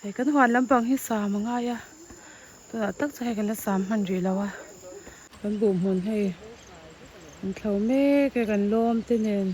Hei kan huan lampang hi sam a ngai a tunah tak chuan hei kan la sam hman rih lo a kan buh hmun hei an thlo mek e kan lawm te nen.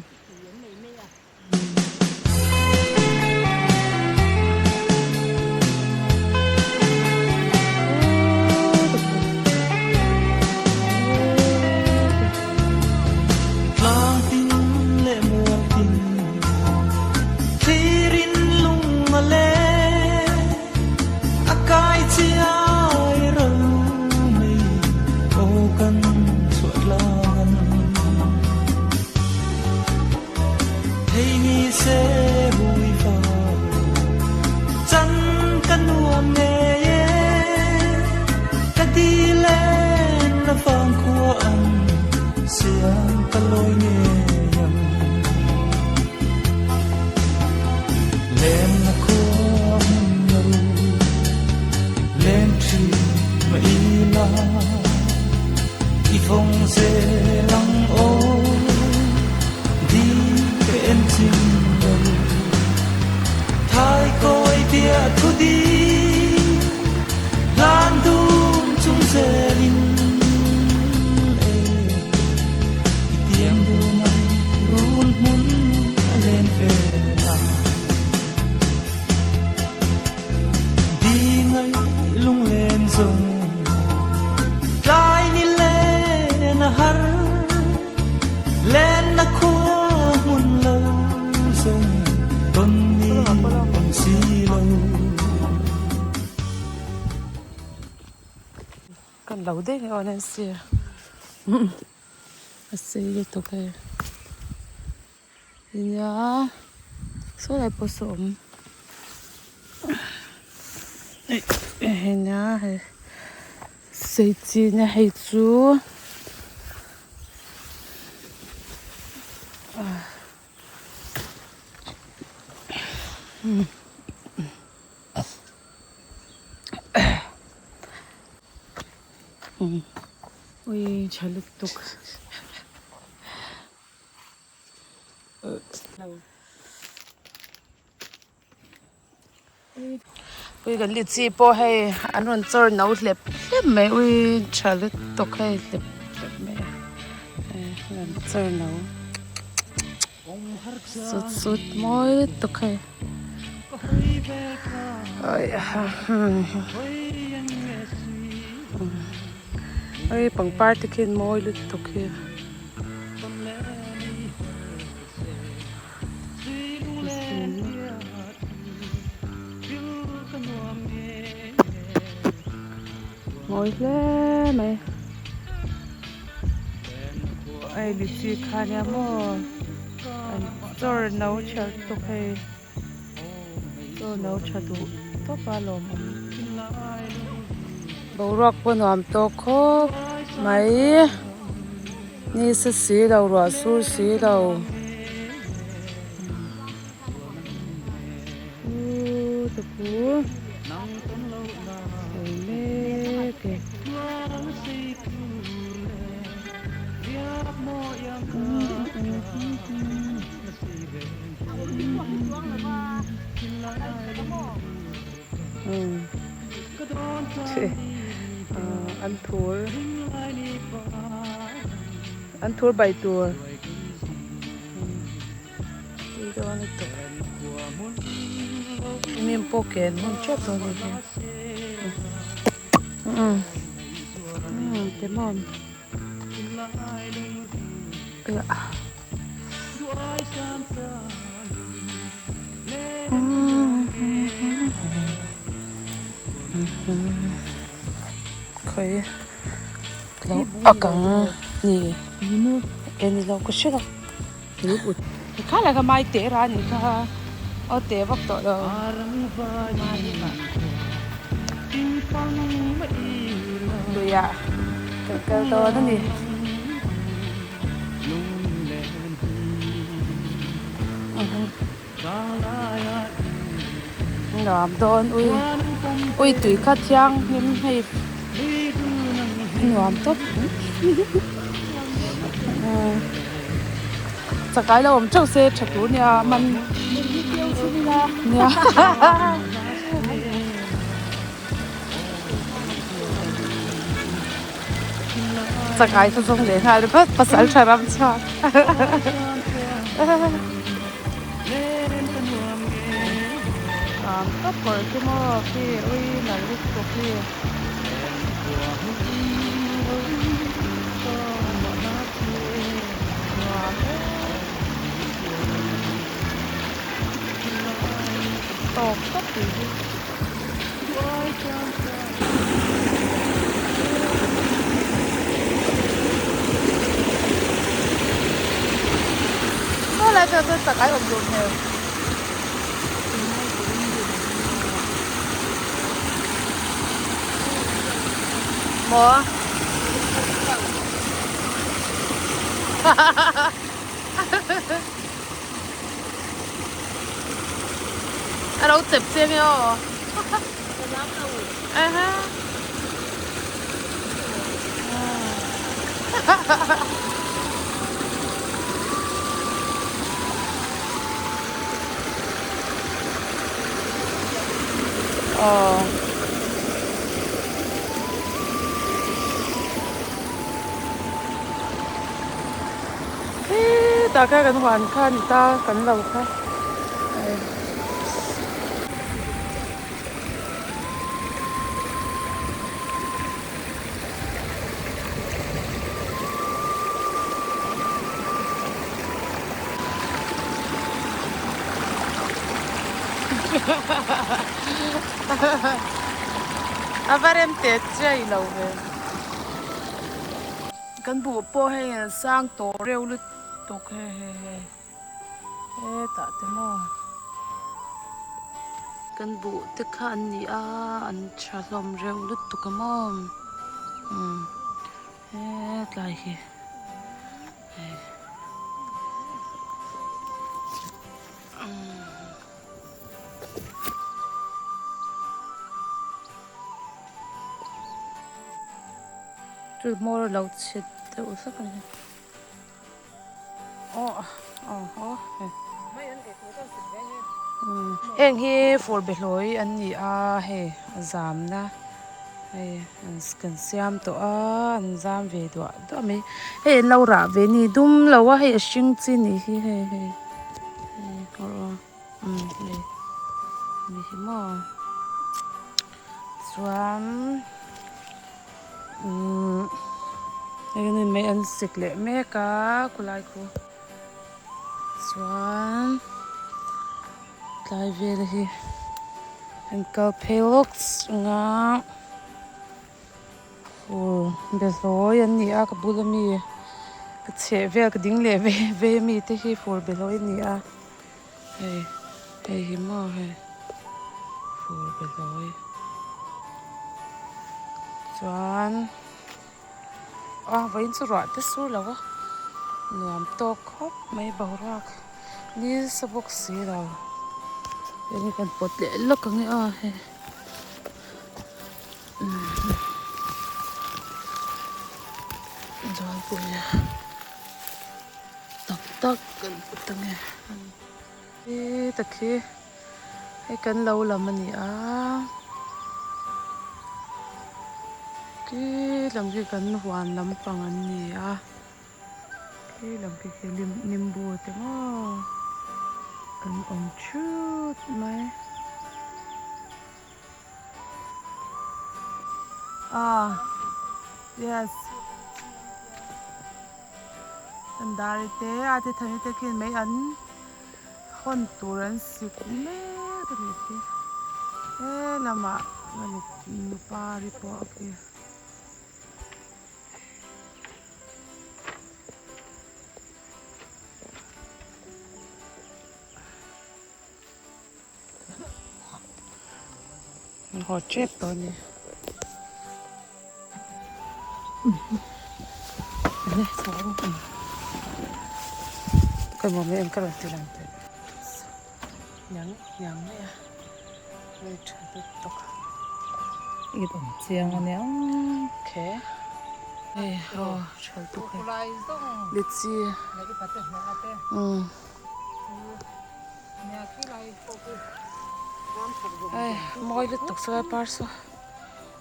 Kan lo daih nge aw Nancy a sei lutuk hei nia saw lai pawh saw awm hei nia hei sei chi nia hei chu. Ui tha lutuk ui kan litchi pawh hei an rawn chawr no hlep hlep mai ui tha lutuk hei hlep hlep mai a an chawr no. Sut sut mawi lutuk hei hei pangpar te khian mawi lutuk hi. Mawi hle mai. Hei litchi kha nia maw an chawr no tha lutuk hei chaw no tha duh tawp a lawmawm boruak pawh nuam tawk khawp mai ni sa si lo ruah sur si lo. An thur an thur bai tur tui dawn lutuk hnim pawh ken hmun tep dawn a ni umm te maw khawi lo a kang ni eng ni lo ka hre lo kha lah kha mai teh ra anih kha aw teh vak tawh lo luiah kan kal dawn a ni. Nuam dawn ui ui tui kha thianghlim hei nuam tawp chakai lo awm teuh se tha tur nia man nia. Chakai kha zawng leh nghal vat pasal tha ram chhuak. Nuam tawp kawr khi maw khi ui nalh lutuk hi. Nuam em. Tawp tawp tih hi. Saw lai phei ah sawn chakai awm duh hmel. Maw? A lo chep che nge aw. Ka zam lo. Aha. Aw. Hetah khan kan huan kha a ni ta kan lo kha a va rem teh chiai lo ve. Kan buh pawh hei an sang tawh reuh lutuk hei hei hei hetah te maw kan buh te kha an ni a an tha hlawm reuh lutuk a maw umm hetlai hi hei umm. Chu hmawr a lo chhe deuh hlek a ni aw aw aw hei heng hi fur behlawi an ni a hei a zamna hei an kan siam tawh a an zam ve duah duah mai hei an lo rah ve a ni dum lo a hei a hring chi a nih hi hei hei hei aw aw. Umm hei ni hi maw chuan umm hei hian mei an sik leh mek a khulai khu chuan tlai vel hi an kal phei lawk anga fur be hlawi an ni a ka bula mi ka chheh vel ka ding leh vei vei ami te hi fur be hlawi an ni a. Hei hei hi maw hei fur be hlawi chuan a vawiin chu ruah te sur lo a nuam tawk khawp mai boruak nisa bawk si lo hei hi kan pawt leh lawk ang e aw hei zawlpui. Tak tak kan put ange he tak hi hei kan lo lam a ni a khi lam khi kan huan lampang an ni a khi lam khi khi nimbu te maw kan awm thut mai ah yes. An dari te a te thani te khian mai an hawn tur an sik mek a nih khi he lamah nupari pawh a khi. Haw tep tawh a ni. Ka nuam em ka rawn ti lang teh niang niang mai a hei tha lutuk i awm chiang a nia okay hei aw tha lutuk hei litchi umm. Hei mawi lutuk saw lai par saw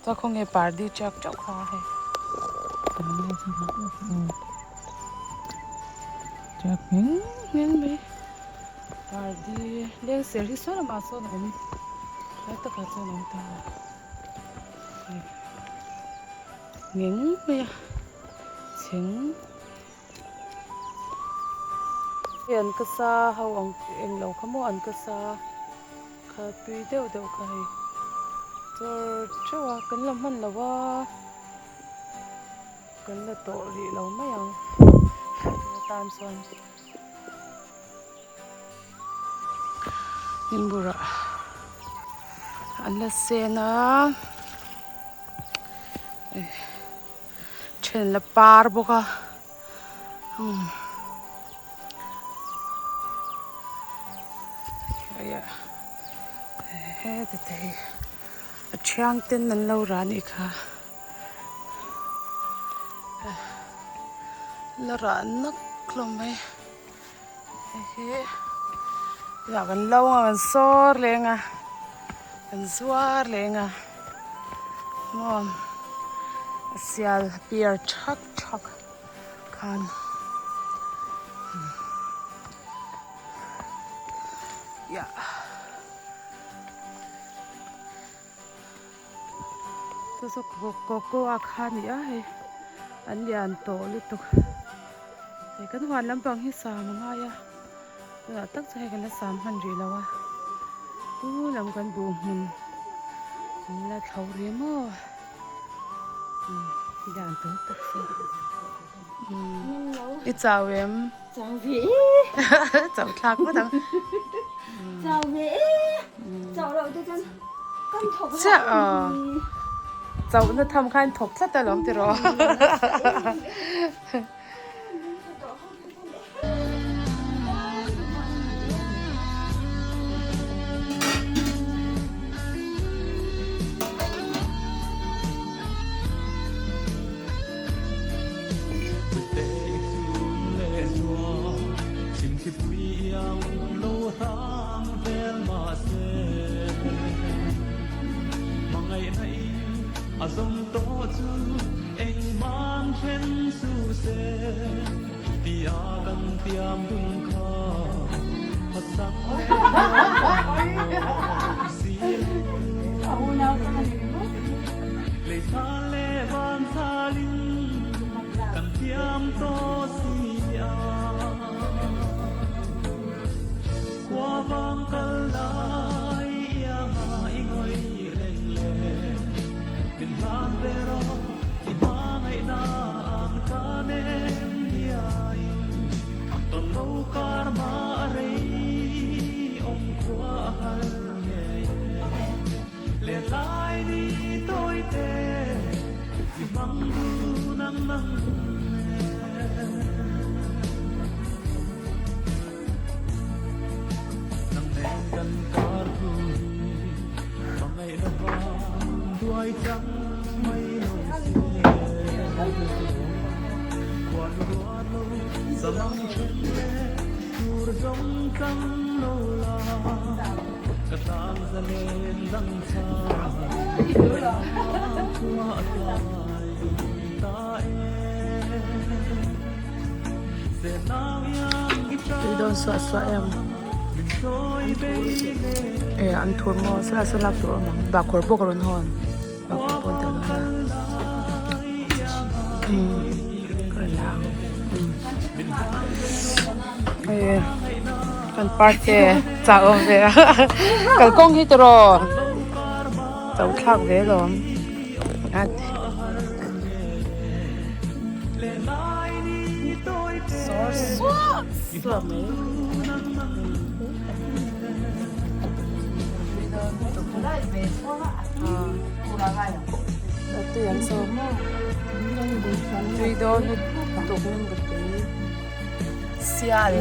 chuan khawnge pardi tiak teuh kha hei. Tiak ngheng ngheng mai pardi leng ser hi saw lamah sawn a awm lai takah chuan a awm ta a hei ngheng mai a chheng hei an ka sa ho ang englo kha maw an ka sa kha tui deuh deuh kha hei chawr teuh a kan la hman lo a. Kan la tawh rih lo mai ang tan chuan Nimburah an la sen a then an la par bawk a umm heti te hi a thiang ten an lo rah a nih kha. La rah nak hlawm mai hei hi tunah kan lo ang a kan sawr leng a kan zuar leng a maw a sial piar thak thak khan yah. Chu chu cocoa kha a ni a hei an lian tawh lutuk hei kan huan lampang hi sam a ngai a tunah tak chu hei kan la sam hman rih lo a tu lam kan buh hmun an la thlo rih maw lian tawh lutuk si i chau em Chau ve e. Chau thlak ngawt ang. Chau ve e. Chau loh te chuan kan thawk Chiah a. Chauhna tham khan thawk tlat a lawm tiraw. Tui dawn suah suah em e an thur maw saw saw lak tur a awm ang bahkhawr pawh ka rawn hawn bahkhawr pawh an tel dawn a umm ka rawn la ang umm hei kan parte chah awm ve a kalkawng hi tiraw chauh thlak ve alawm a. Sawr suah suah mai. Tui an so. Tui dawn lutuk tui. Sial.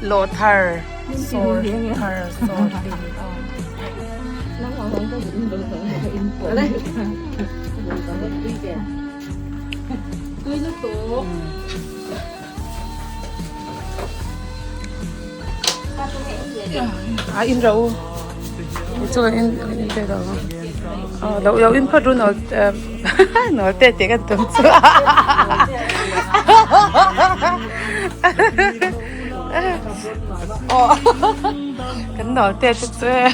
Lawh thar. Sawr thar sawr hlim. A in ro u. Chu in in pe lo. Aw lo lo in phawt ru nawl nawl te tih kan tum chu aw kan nawl te te chu e.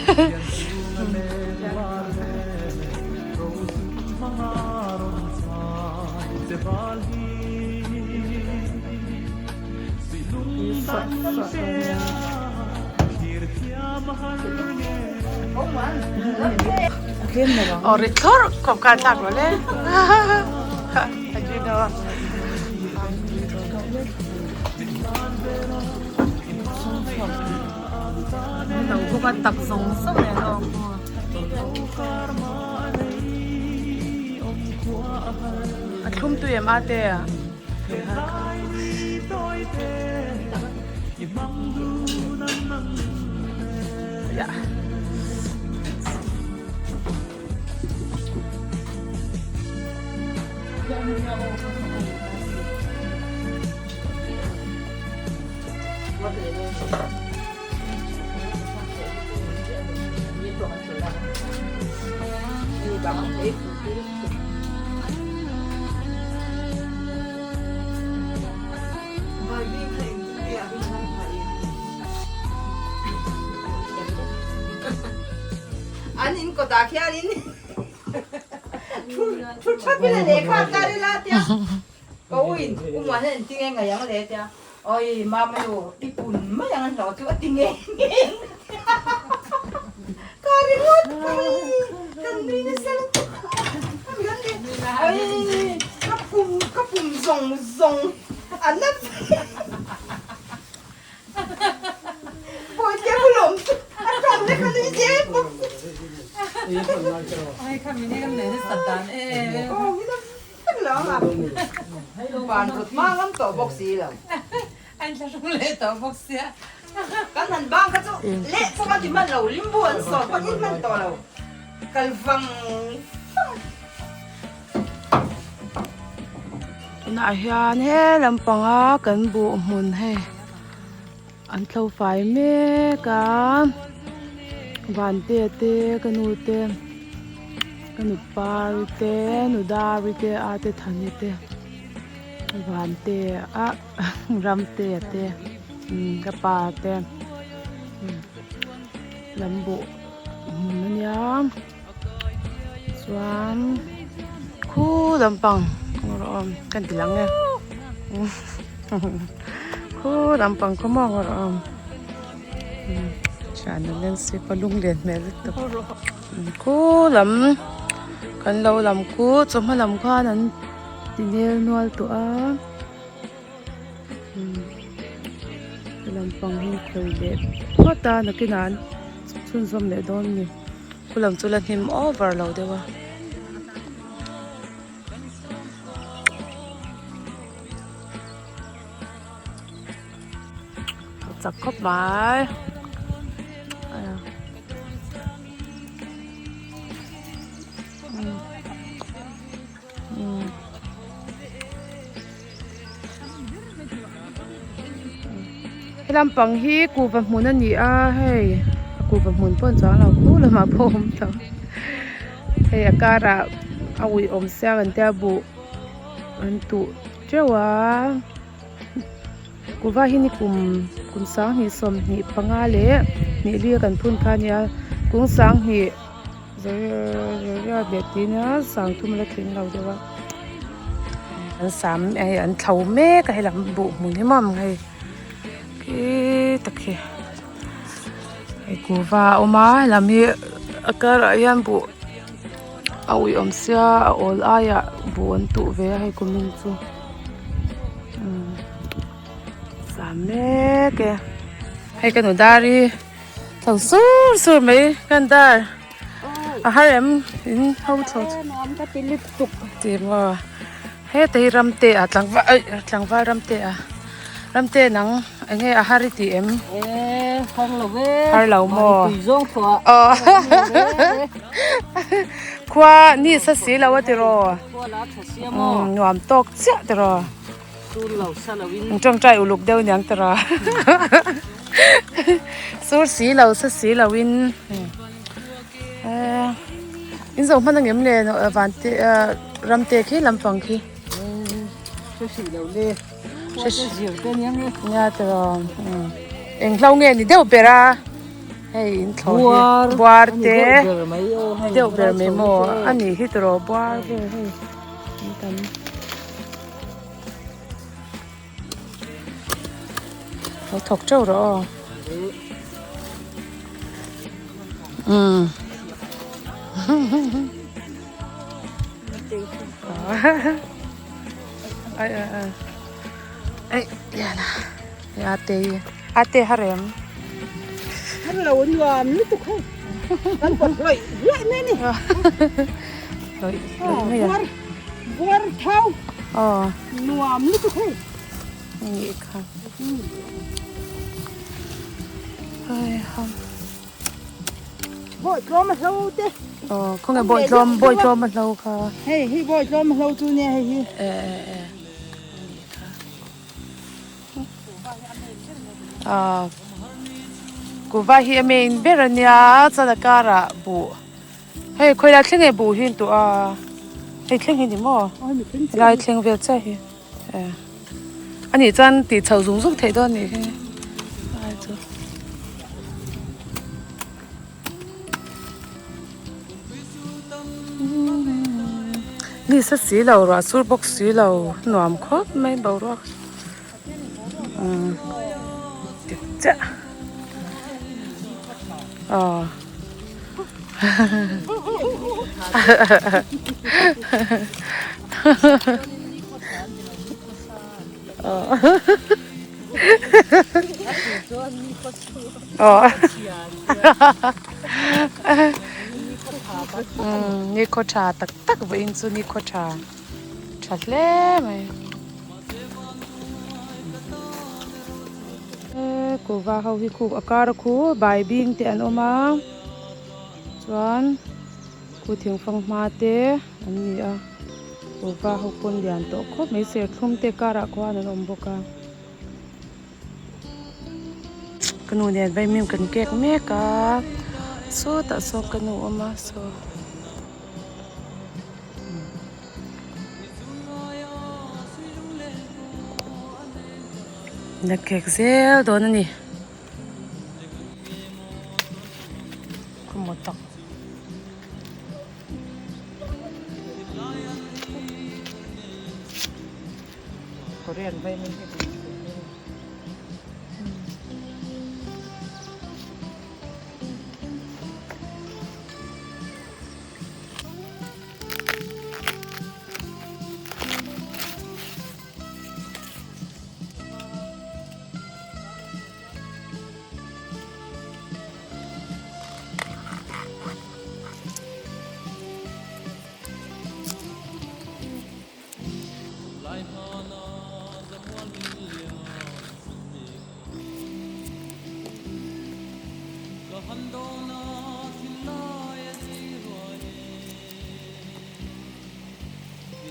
Aw ri thlawr khawp kha a thlak lo le a thlum tui em a te a. An in kawtah khianin thu thap in a lehkha a tar ila tia ka u in u muan hian engtin nge ngaih ang le tia awi mama nu i pun mai ang an hlauh chu a ti ngei ngei ang ka ringawt mai kan nui nasa lutuk awi ka pum ka pum zawng zawng a na vek Bawihte pu lawm chu a tawng lek a nui zel bawk Ai kha mini kan nei nasa dan e. Aw mi lam vek lo ang a. Van rut hma ngam tawh bawk si lo. A in thlahrung leh tawh bawk sia. Kan han bang kha chu leh pawh kan ti hman lo, limbu an sawn pawh an in hman tawh lo. Kal vang vang. Tunah hian he lampanga kan buh hmun hei an tlo fai mek a vante te ka nu te ka nu pari te nu dari te a te thani te vante a ramte te ka pa te lam buh hmun ania. Chuan khu lampang rawh awm kan ti lang e khu lampang khaw maw rawh awm thian an en si pawh lunglen hmel lutuk khu lam kan lo lam khu chawhma lam khan an ti nel nual tawh a lampang hi khawi leh phawt a nakinah an chhunzawm leh dawn a ni. Khu lam chu la hnim over lo deuh a. A chak khawp mai. He lampang hi kuhva hmun a ni a hei kuhva hmun pawh an chuang lo khu lamah pawh a awm tho hei a karah a ui awm siang an tia buh an tuh teuh a kuhva hi ni kum kum sanghnih 25 leh hnih li a kan phun kha a nia kung sanghnih. Zariat leh tih nia sang thum la tling lo deuh a an sam hei an thlo mek a helam buh hmun hi maw hei khi tak hi hei kuhva a awm a helam hi a karah hian buh a ui awm sia a awl aiah buh an tuh ve a hei kumin chu umm sam mek e hei ka nu dar hi. Tho sur sur mai kan dar a har em in ho tho nuam ka ti lutuk ti maw heta hi ramte ah tlangval aih tlangval ramte ah ramte nang eng nge a har i tih em e har lo ve har lo maw tui zawng thaw ah aw khua ni sa si lo a tiraw khua la tha sia maw nuam tawk chiah tiraw. Sur lo sa lo in. Tawngtai uluk deuh niang tara. Sur si lo sa si lo in. In zo hman angem le van te ram te khi lampang khi. Hre hrih lo le. Hre zir te nia nge. Nia tiraw. Eng hlo nge ni deuh ber a. Hei in thlawh hi. Buar te. Deuh ber mai maw. A nih hi tiraw buar vel hei. An tam. Lo thawk teuh rawh aw. Umm. Ai ai ai. Ai yana. Ya te a te harem. Har lo nuam lutuk hei. Kan pawt lawih lawih mai ni. Lawih lawih mai a. Buar buar thau. Aw. Nuam lutuk hei. Ni kha. Ai ha. Bawi tlawm a hlo te. Aw khawnge bawi tlawm bawi tlawm a hlo kha. Hei hi bawi tlawm a hlo chu nia hei hi. E e e. Aw kuhva hi a main ber a nia chuan a karah buh hei khawilai thleng nge buh hi an tuah a hei thleng hi ni maw helai thleng vel chiah hi e a nih chuan tih chhoh zung zung theih dawn a nih hi ai chu. Ni sa si lo ruah sur bawk si lo nuam khawp mai boruak umm dik chiah aw aw ni khaw tha tak tak vawiin chu ni khaw tha tha hle mai kuhva ho hi khu a kar a khu bai bing te an awm a chuan khu thingfang hma te an ni a kuhva ho pawn lian tawh khawp mai serthlum te karah khuan an awm bawk a. Ka nu nen vaimim kan kek mek a sawtah sawn ka nu awm a saw la kek zel dawn a ni khawmaw tak. Korean vaimin hi tui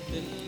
thin e.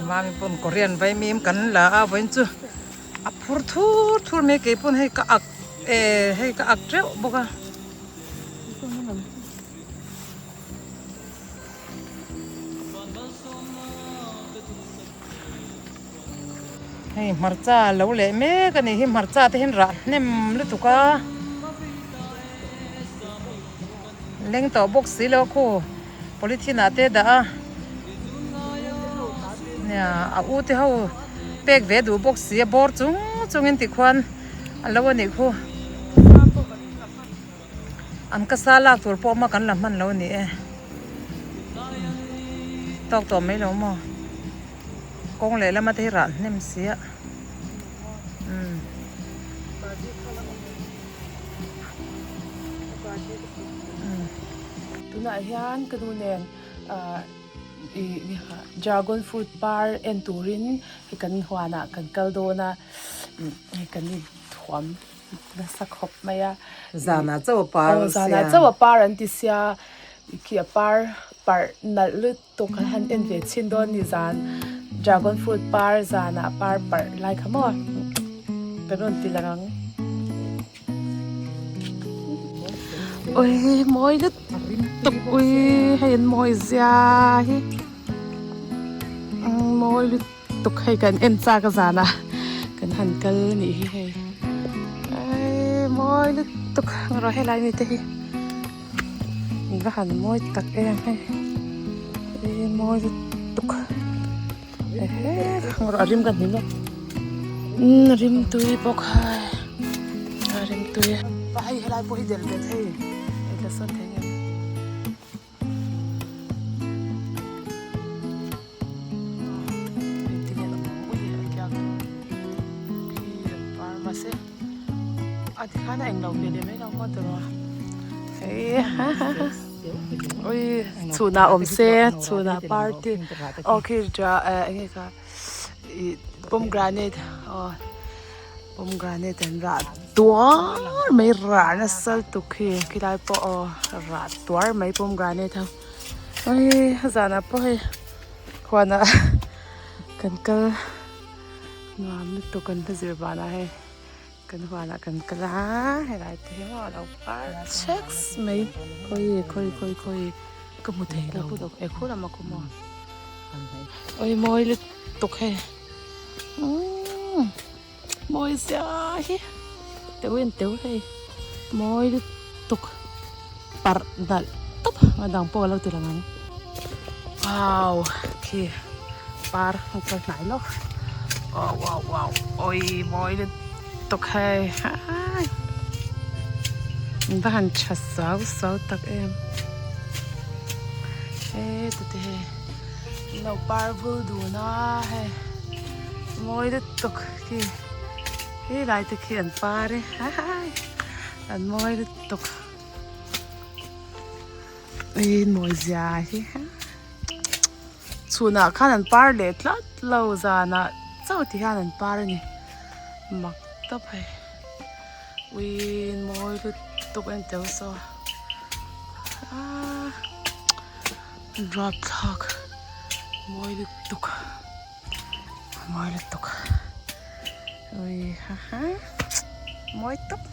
Mami pawn Korean vaimim kan la a vawiin chu a phur thur thur mai kei pawn hei ka ak eh hei ka ak teuh bawk a. Hei hmarcha lo leh mek a nih hi hmarcha te hian rah hnem lutuk a leng tawh bawk si lo a khu polythene ah te dah a nia a u te ho pek ve duh bawk si a bawr chung chung in tikhuan a lo a nih khu. An ka sa lak tur pawh maw kan la hman lo a ni e. Tawk tawh mai lo maw? Kawng lehlam ate hi rah hnem si a. Umm. Tunah hian ka nu nen ah ih dragon fruit par en turin hei kan huanah kan kal dawn a hei kan inthuam nasa khawp mai a. Zanah chauh a par sia. Zanah chauh a par an ti sia khi a par parh nalh lut. Tuk kan han en ve chhin dawn ni zan dragon fruit par zanah par parh lai kha maw kan rawn ti lang ang. Ui mawi lutuk ui hei an mawi zia hi mawi lutuk hei kan en chak a zanah kan han kal a nih hi hei mawi lutuk rawh helai mi te hi. An va han mawi tak em hei ih mawi lutuk ehe a rim ka hnim a umm rim tui bawk hai a rim tui a hei helai pawh hi delh ve thei hei la sawn thei ngem. A tikhan a englo ve leh mai lo maw tawh a hei ha ha ha ui chhunah awm se chhunah party aw khi eh enge kha ih pomegranate aw pomegranate an rah tuar mai rah nasa lutuk khi khilai pawh aw rah tuar mai pomegranate ho ui zanah pawh hei huanah kan kal nuam lutuk kan hla zir vanah hei. Kan huanah kan kal a, helai te hi maw a lo par chheks mai. Khawi khawi khawi khawi ka hmu thei lo e khu lam a khu maw. Oi mawi lutuk hei umm mawi zia hi teuh in teuh hei mawi lutuk parh nalh tawp a dang pawh a lo ti lang ang. Wow khi par a kal hnai lawk wow wow wow awi mawi lutuk hei hai an va han tha suau suau tak em heta te hei an lo par vul dun a hei mawi lutuk khi helai te khi an par e hai an mawi lutuk. Mawi zia hi chhunah khan an par leh tlat lo zanah chauh ti hian an par a ni mak tawp hei ui mawi lutuk en tel saw aaa rapthlak mawi lutuk mawi lutuk ui ha ha mawi tawp.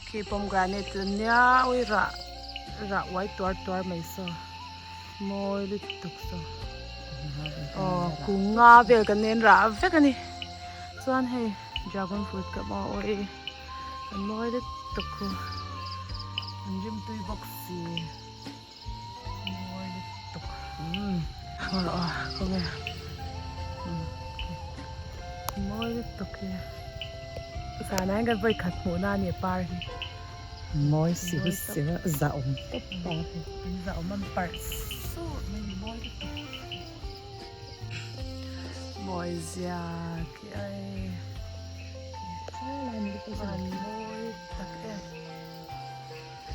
Khi pomegranate chu nia ui rah rah uai tuar tuar mai saw mawi lutuk saw aw kum nga vel kan nen rah vek a ni chuan hei dragon fruit ka hmu a awi an mawi lutuk khu an rim tui bawk si mawi lutuk aw khawnge mawi lutuk hi. Zan ah hian kan vawi khat hmuh na a ni par hi. Mawi si hi si a zahawm tawp par hi. An zahawm an parh sur mai ni mawi lutuk. Mawi zia khi ai van mawi tak em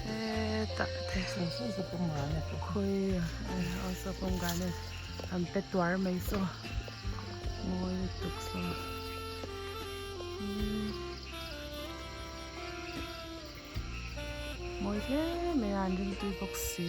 hetah te khawi aw saw pomegranate an pe tuar mai saw mawi lutuk saw. Mawi hle mai a an ringtui bawk si.